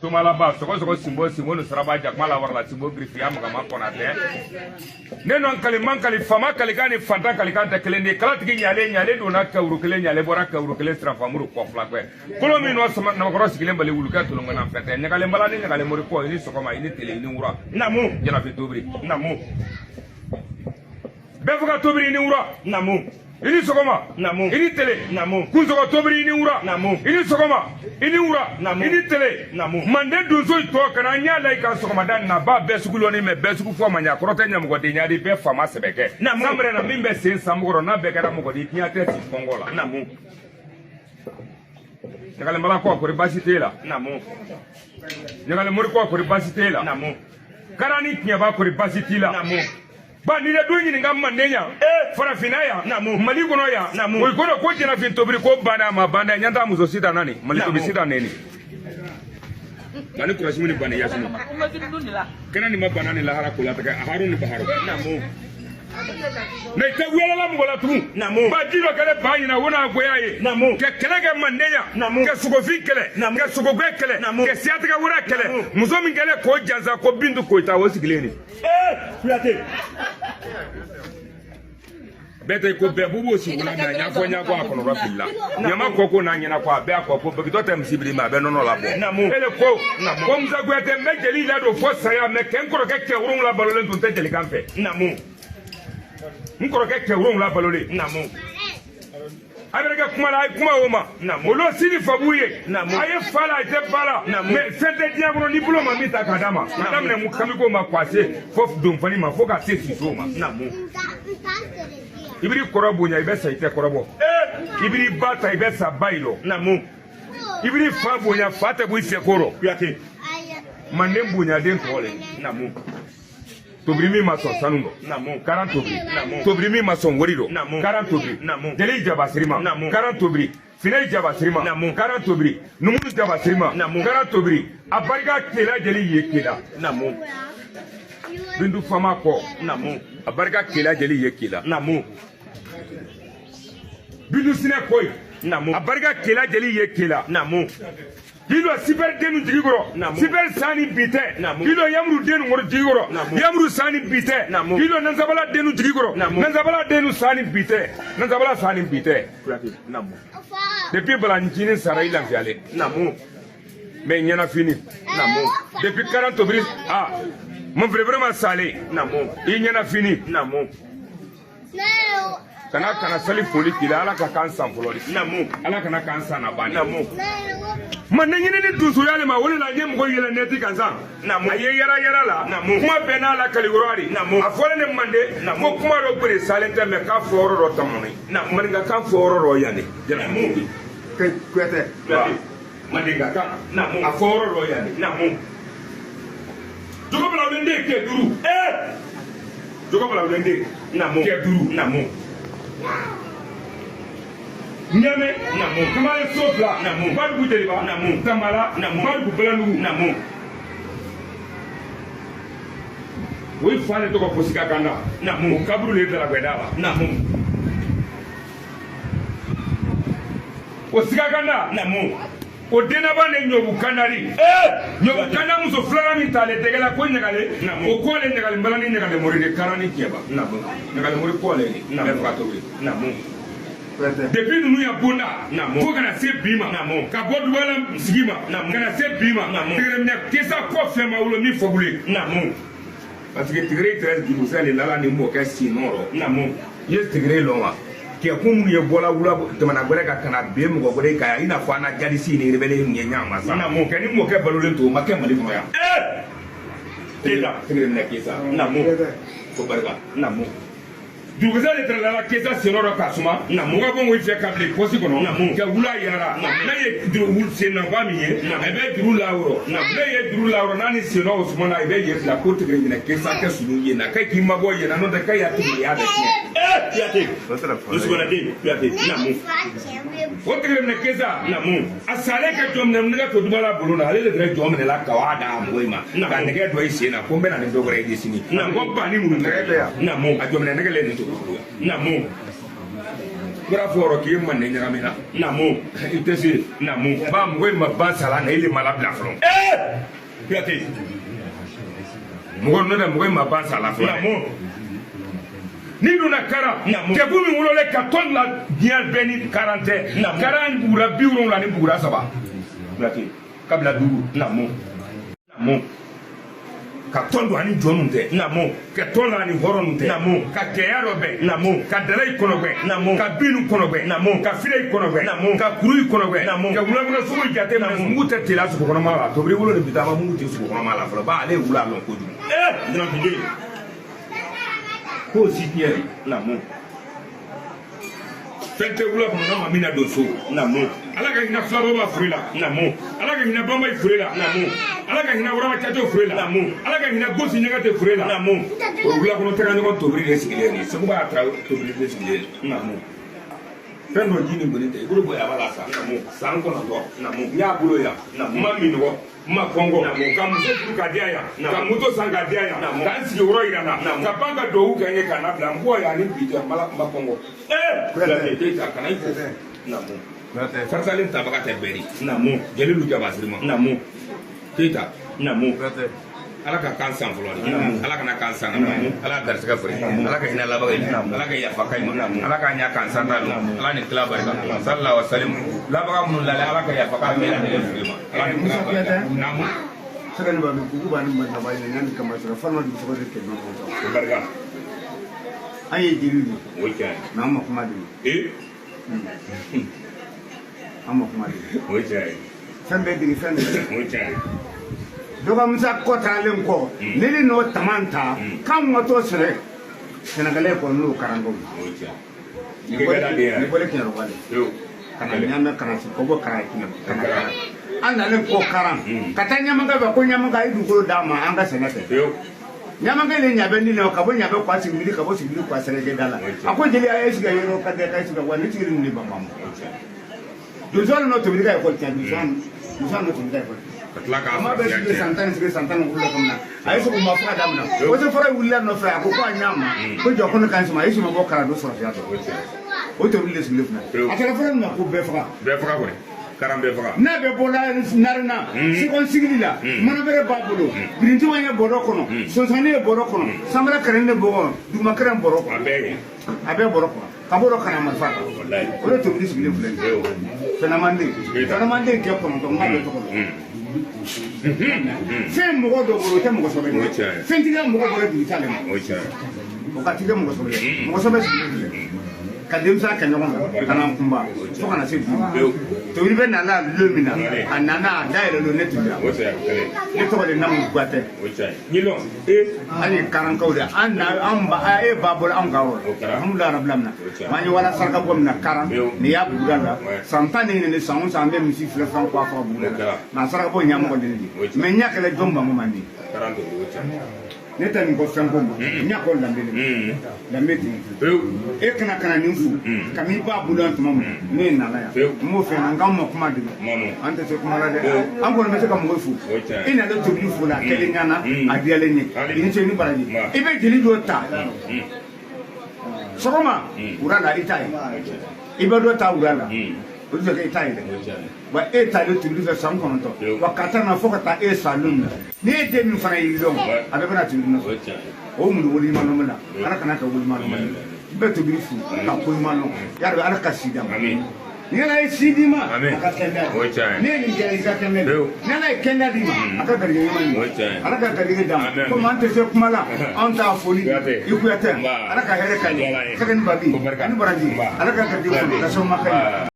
Tomalaba sɔgɔ sɔgɔ sinbo sinbo ni saraba jakuma la warala sinbo girifiya magama kɔnatɛ ne nɔ kali man kali fama kalikan ni fantan kalikan tɛ kelen de kalatigi ɲalen ɲalen donna kawuru kelen ɲalen bɔra kawuru kelen sira famuru kɔ fila kɛ kolo min nɔ sama namakɔrɔ sigilen bali wulukɛ tolongana fɛn tɛ ɲagalen bala ni ɲagalen mori kɔ i ni sɔgɔma i ni tele i ni wura Namu. Jarabi tobiri Namu. Bɛɛ fo ka tobiri i ni wura Namu. I ni sɔgɔma. Namu. I ni tele. Namu. Kunsɔgɔ tobiri i ni wura. Namu. I ni sɔgɔma. I ni wura. Namu. I ni tele. Namu. Manden donso tɔ kana n y'a la i ka sɔgɔmada na ba bɛɛ sugu lɔni mɛ bɛɛ sugu fɔ ma ɲa kɔrɔ tɛ ɲamɔgɔdenya de bɛɛ faama sɛbɛ kɛ. Namu. San na min bɛ sen sanbukɔrɔ n'a bɛɛ kɛra mɔgɔden diɲɛ tɛ si kɔngɔ la. Namu. Ɲagalenbala kɔ kori baasi t'e la. Namu. Ɲagalenmori kɔ kori baasi t'e la. Namu. Kara ni tiɲɛba kori baasi t'i la. Namu. Ba n'i ye du ɲininka manden yan farafinna yan Namu. Mali kɔnɔ yan Namu. o kɔrɔ ko jɛnɛfin tobili ko banna a ma banna ɲɛ t'a muso sitan na nin Mali tobi Namu. sitan neni nka ni kurasimu ni bani yasinu kɛnɛ nin ma banna ni lahara ko latigɛ Harun ni Baharu. Namu. Mɛ i tɛ wulala mɔgɔ la tugun. Namu. Ba ji dɔ kɛlen ba ɲina o n'a goya ye. Namu. Ka kɛlɛ kɛ manden yan. Namu. Ka sogofin kɛlɛ. Namu. Ka sogogɛn kɛlɛ. Namu. Ka siyatigɛ wɛrɛ kɛlɛ. Namu. Muso min kɛlen k'o jansa ko Bintu Koyita o sigilen nin. Kuyate. Bɛɛ tɛ ko bɛɛ b'u b'o sigi la mɛ ɲɛfɔ ɲɛfɔ a kɔnɔrɔ filila. Ɲama kɔ ko n'a ɲɛna ko a bɛɛ y'a kɔ ko bagitɔ tɛ misi biri mɛ a bɛ nɔnɔ labɔ. Namu. E de ko Namu. ko Musa Kuyate n bɛ jeli ladon fo saya mɛ kɛ n kɔrɔkɛ cɛ 7 balolen tun tɛ jelikan fɛ. Namu. N kɔrɔkɛ cɛ 7 balolen. Namu. A bɛ kɛ kuma la a ye kuma o ma. Namu. Olu sini fabu ye. Namu. A ye fa la a tɛ ba la. Namu. Mɛ fɛn tɛ diɲɛ kɔnɔ ni bolo ma min ta k'a d'a ma. Ka daminɛ mu kamiko ma k'a se fo donfani ma fo ka se siso ma. Namu. I b'i kɔrɔ bonya i bɛ sa i tɛ kɔrɔbɔ. I b'i ba ta i bɛ sa ba yi lɔ. Namu. I b'i fa bonya fa tɛ bɔ i fɛ ko rɔ. Kuyate. Manden bonyaden tɔgɔ le. Namu. Tobiri min ma sɔn sanu dɔ. Namu. Karan tobiri. Namu. Tobiri min ma sɔn wari dɔ. Namu. Karan tobiri. Namu. Jeli jabasiri ma. Namu. Karan tobiri. Finɛ jabasiri ma. Namu. Karan tobiri. Numu jabasiri ma. Namu. Karan tobiri. A barika kela jeli ye kela. Namu. Bintu fama kɔ. Namu. A barika kela jeli ye kela. Namu. Bintu sinɛ kɔ ye. Namu. A barika kela jeli ye kela. Namu. K'i don sipɛri den nu jigi kɔrɔ. Namu. Sipɛri san ni bi tɛ. Namu. K'i don yamuru den nu kɔrɔ jigi kɔrɔ. Namu. Yamuru san ni bi tɛ. Namu. K'i don nansabala den nu jigi kɔrɔ. Namu. Nansabala den nu san ni bi tɛ. Nansabala san ni bi tɛ. Kuyate. Namu. Depuis Balancinin sara i lafiyalen. Namu. Mais ɲɛnafini. Namu. Depuis 40 tobiri ah mon frère vraiment sale. Namu. I ɲɛnafini. Namu. Kana kana sali foli k'i la Ala ka kan san fɔlɔ de. Namu. Ala kana kan san na banni. Namu. Manden ɲini ni donsoya le ma o de la n ye mɔgɔ yɛlɛ nɛti kan san. Namu. A ye yɛrɛ yɛrɛ la. Namu. Kuma bɛɛ n'a la kalikura de. Namu. A fɔlen ne manden. Namu. Ko kuma dɔ bere salen tɛ mɛ k'a fɔ yɔrɔ dɔ tamani. Namu. Maninkakan fɔ yɔrɔ dɔ yan de. Namu. Kuyate. Kuyate. Maninkakan. Namu. A fɔ yɔrɔ dɔ yan de. Namu. Jogo Balawulende kɛ 5. Jogo Balawulende. Namu. Kɛ 5. Namu. Ɲamɛ. Namu. Kamalen so 2. Namu. Badugu Jeliba. Namu. Tamala. Namu. Badugu Balanugu. Namu. O ye fa de tɔgɔ fo Sikakanda. Namu. O kaburu de ye Dalagwɛda la. Namu. O Sikakanda. Namu. O denaba de ɲɔbu kandali. Ɲɔbu kanda muso filanan min t'ale tɛgɛ la ko ɲagale. Namu. O k'ale ɲagale bala ni ɲagale mori de karan ni jɛba. Namu. Ɲagale mori k'ale de. Namu. Bɛɛ faga tobili. Namu. Kuyate. Depuis ninnu ya bonda. Namu. Fo kana se bi ma. Namu. Ka bɔ dubala sigi ma. Namu. Kana se bi ma. Namu. Tigɛrɛminɛ kesa kɔ fɛn ma wolo min fɔ bolo. Namu. Parce que tigɛrɛ tɛrɛ jurusɛ de lala ni mɔkɛ sen nɔ rɔ. Namu. I ye tigɛrɛ lɔn wa? Kɛkun minnu ye bɔla wula jamana wɛrɛ kan ka na ben mɔgɔ wɛrɛ kan yan i n'a fɔ an na jalisi ni rebelle ninnu ye ɲɔgɔn ma sa. Namu. Kɛ ni mɔkɛ balolen to o ma kɛ Mali kɔnɔ yan. Keyita. Tigɛrɛminɛ kesa. Namu. Ko barika. Namu. Jurukisɛ de tɛrɛ la kesa sen nɔ k'a suma. Namu. Mɔgɔ bɔ ŋo fɛ ka bila pɔsi kɔnɔ. Namu. Ka wula yɛrɛ Namu. n'a ye juru sen nɔba min ye. Namu. A bɛ juru la wɔrɔ. Namu. N'a ye juru la wɔrɔ n'a ni sen nɔ o suma na i bɛ yen bila ko tigɛrɛminɛ kesa kɛ sunu yen na k'e k'i mabɔ yen na n'o tɛ k'e y'a tigɛ bɛ tiɲɛ. Kuyate. Dusukɔnɔden. Kuyate. Namu. O tigɛrɛminɛ kesa. Namu. A salen ka jɔn minɛ nɛgɛ to dubala bolo la ale de tɛrɛ jɔn minɛ la ka wa d'a mɔgɔ in ma. Namu. Ka nɛgɛ dɔ i sen na ko n bɛ na ni dɔ wɛrɛ ye sini. Namu. Ko ba ni muru Nɛgɛ tɛ yan. Namu. A jɔn minɛ nɛgɛ le nin to bolo yan. Namu. Kura fɔrɔ k'i manden ɲagamina. Naamu. I tɛ se. Naamu. Ba mɔgɔ in ma ban sala na, e le ma labila fɔlɔ. Kuyate. Mɔgɔ n'o tɛ mɔgɔ in ma ban sala fɔlɔ. Naamu. N'i donna Karan, Naamu. cɛkun min wololen ka tɔn la diɲɛ bɛɛ ni Karan tɛ. Naamu. Karan bugura 73 ni bugura 3. Kuyate. Kabila 5. Naamu. Naamu. Ka tɔn don ani jɔnw tɛ. Naamu. Ka tɔn la ani hɔrɔnw tɛ. Naamu. Ka kɛya dɔ bɛn. Naamu. Ka dala i kɔnɔgbɛ. Naamu. Ka binu kɔnɔgbɛ. Naamu. Ka file i kɔnɔgbɛ. Naamu. Ka kuru i kɔnɔgbɛ. Naamu. Ka wulafɛla sogo jate minɛ. Naamu. Mugu tɛ teliya sogo kɔnɔma la. Tobili wolo de bi taa mugu tɛ sogo kɔnɔma la fɔlɔ. Ba ale ye wula lɔn kojugu. Dunanfiden. K'o si tiɲɛ de. Naamu. Fɛn tɛ wula kɔnɔ n'a ma min na don so. Naamu. Ala ka hinɛ filabɔ b'a furu la. Naamu. Ala ka hinɛ banba furu la. Naamu. Ala ka hinɛ waraba caco furu la. Naamu. Ala ka hinɛ gosi ɲaga tɛ furu la. Naamu. O wula kɔnɔ tɛ ka ɲɔgɔn tobili de sigilen ye. Segu b'a ta tobili de sigilen ye. Naamu. Fɛn dɔ ji ni goni tɛ i bolo bɔ yaba la sa. Naamu. San 9. Naamu. N y'a bolo yan. Naamu. N ma minɔgɔ. N ma kɔngɔ. Naamu. Ka muso furu ka diya yan. Naamu. Ka moto san ka diya yan. Naamu. Ka n sigi yɔrɔ yira n na. Naamu. Ka ban ka duwawu kɛ n ye ka na bila n bɔ yan ni bi tɛ n ma kɔngɔ. Kuyate. Keyita kana i fo. Naamu. Kuyate. Farisalen tabaga tɛ bɛɛ de. Naamu. Jelilu jabasiri ma. Naamu. Keyita. Naamu. Kuyate. Ala ka kan san fɔlɔ de. Naamu. Ala kana kan san. Naamu. Ala ka garisɛgɛ fere. Naamu. Ala ka hinɛ labaga ye. Naamu. Ala ka yafa ka ma. Naamu. Ala ka ɲa kan san ta don. Naamu. Ala ni kila barika. Sallallahu alaihi wasallam. Labaga minnu lale Ala ka yafa ka bɛɛ lajɛlen fere ma. Ala ni kila Musa barika. Kuyate. Naamu. Sɛgɛn b'a min kuku b'a ni marifa b'a ɲɛ yanni kama sɔrɔ fana dugu sɔgɔ de kɛmɛ kɔnɔntɔn. O barika. An ye jeliw de ye, O ye tiɲɛ ye. mɛ an ma kuma de ye. An ma kuma de ye. O ye tiɲɛ ye. Fɛn bɛɛ dege fɛn de ye. O ye tiɲɛ ye. Dɔgɔmusa kɔ taalen kɔ, ne ni n'o taman ta, k'an ka t'o sɛnɛ Sɛnɛgalɛ kɔ n'o karangaw ye. O ye tiɲɛ ye. I ka den Ni yɛrɛ. bɔlen Kɛɲɛrɔba de. Pewu. Ka na ɲamɛ ka na ka bɔ Karan Kɛɲɛrɔ ka na Karan. An nalen kɔ Karan, ka taa Ɲamanka fɛ ko Ɲamanka a ye dugukolo d'a ma an ka sɛnɛ kɛ. Pewu. Ɲamanka le ɲabɛ ni la ka bɔ ɲabɛ kɔ sigili ka bɔ sigili kɔ sɛnɛkɛ da la. A ko jeli a ye sigi yɔrɔ ka dɛ ka sigi wa ne sigili nin de ban ma. O ye tiɲɛ ye. Donso n'o tobili ka ekɔli tiɲɛ donso n'o tobili ka ekɔli. Ka tila k'a A ma bɛ farafinya sigi tiɲɛ. san 10 sigi san 17 kɔnɔ na. A ye sɔgɔma fura daminɛ. O tɛ fura wulila nɔfɛ a ko ko a ɲ'a ma. Ko jɔ ko ne ka ɲi suma a ye suma bɔ kalan don sɔrɔsiya O ye tiɲɛ ye. O tobili de sigilen filɛ. A kɛra fura min ma ko bɛɛ faga. Bɛɛ faga kɔni. Karan bɛɛ faga. N'a bɛ bɔla narena sikɔn sigili la manabɛrɛ b'a bolo birintuba ye bɔrɔ kɔnɔ sonsanni ye bɔrɔ kɔnɔ sanbara kɛrɛn de bɔrɔ kɔnɔ duguma kɛrɛn bɔrɔ A kɔnɔ bɛɛ ye. a bɛɛ bɔrɔ kɔnɔ ka bɔ ka na marifa kan Walayi. o de tobili sigilen filɛ nin ye. Fɛnɛmanden fɛnɛmanden kɛ 9 n b'a bɛɛ tɔgɔ dɔn. Fɛn mɔgɔ dɔ bolo o tɛ mɔgɔ sɔbɛ O ye tiɲɛ ye. fɛntigiya mɔgɔ bolo dugu t'ale ma O ye tiɲɛ ye. o ka ti kɛ mɔgɔ sɔbɛ ye mɔgɔ sɔbɛ sigilen filɛ ka denmisɛn kɛ ɲɔgɔn kan ka na n kunba fo kana se bi ma. Pewu. Tobili bɛ nana lon min na a nana a dayɛlɛ don ne tobira. O tiɲɛ ye. Ne tɔgɔ de Namu Guatɛ. O tiɲɛ ye. Ɲilɔn. An ye karankaw de an na an ba e ba bɔra anw ka yɔrɔ O la kɛra. alhamdulilayi rabil alamin O tiɲɛ. an ye wala saraka bɔ min na karan Pewu. nin y'a buguda la Ouais. san 10 ni ne san o san an bɛ misi filɛ fɛn kɔ a faga buguda O la kɛra. mɛ a saraka bɔ ɲɛmɔgɔ de de O tiɲɛ. mɛ n y'a kɛlɛ jɔn banko man di Karan tobili o tiɲɛ ye. ne tɛ nin kɔ fɛn ko ma n y'a kɔ danbe de ma danbe ten Pewu. e kana kana nin fu ka n'i ba bolo yan tuma min ne nana yan Pewu. n b'o fɛn na n k'anw ma kuma dege Manu. an tɛ se kuma la dɛ Pewu. an kɔni bɛ se ka mɔgɔ fu O ye tiɲɛ ye. i nana tobili fu la a kɛlen ɲana a diyalen ye Hali. i ni ce ni baraji Ma. i bɛ jeli dɔ ta sɔgɔma wura la i t'a ye i bɛ dɔ ta wura la o tɛ se ka i t'a ye dɛ O ye tiɲɛ ye. wa e taalen tobili fɛ san 9 Pewu. wa ka taa na fo ka taa e sa don min na n'i ye den min fana y'i dɔn a bɛɛ bɛna tobili O nɔfɛ ye tiɲɛ ye. o mun wolo ɲuman la ala kana kɛ wolo ɲuman ye n bɛ tobili fu ka ko ɲuman dɔn yarabi ala ka si d'a ma Amin. ni ala ye si d'i ma Amin. a ka kɛnɛya O ye tiɲɛ ye. ne ye nin kɛ i ka kɛnɛya Pewu. ni ala ye kɛnɛya d'i ma a ka garijɛgɛ ɲuman O ye tiɲɛ ye. ala ka garijɛgɛ d'a ma Amin. komi an tɛ se kuma la anw t'a foli Kuyate. i Kuyate Nba. ala ka hɛrɛ ka Walayi. ɲɛ sɛgɛ ni babi Ko barika. ani baraji Nba. ala ka garijɛgɛ kɔnɔ ka sɔn ma ka ɲɛ Nba.